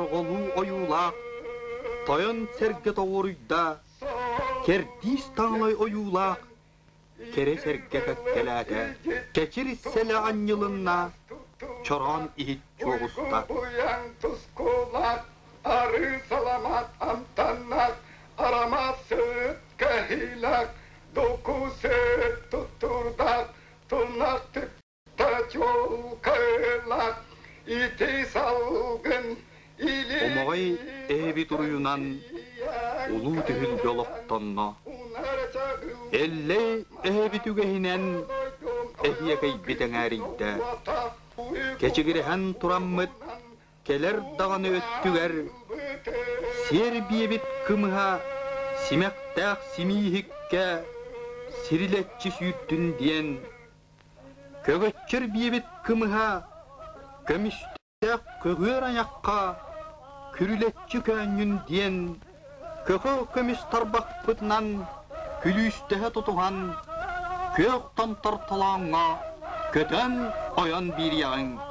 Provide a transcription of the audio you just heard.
сорҕолуу ойуулаах тойон сэргэ тоҕуоруйда, кэрдиис таҥалай ойуулаах кэрэ сэргэ кэккэлээтэ, кэчир сэлэ анньылынна, чороон иһит чуоҕуста. Тускулаах арыы саламаат амтаннаах арамаат сыт кэһиилээх дуку сыт туттурдаах тунах түптэ чуолкайлаах ити салгын Омоҕой эһэбит уруйунан улуу түһүлгэ олохтонно. Эллэй эһэбит үгэһинэн эһиэкэйбит эҥээрийдэ. Кэчигирэһэн тураммыт кэлэр даҕаны өттүгэр сиэр биэбит кымыһа симэхтээх симииһиккэ сирилэччи сүүртүн диэн көҕөччөр биэбит кымыһа көмүстээх көҕүөр айахха күрүлэччи көөнньүн диэн көхө көмүс тарбахпытынан күлүүстэһэ тутуһан күөх томтор толооҥҥо көтөн ойон биэриэҕиҥ.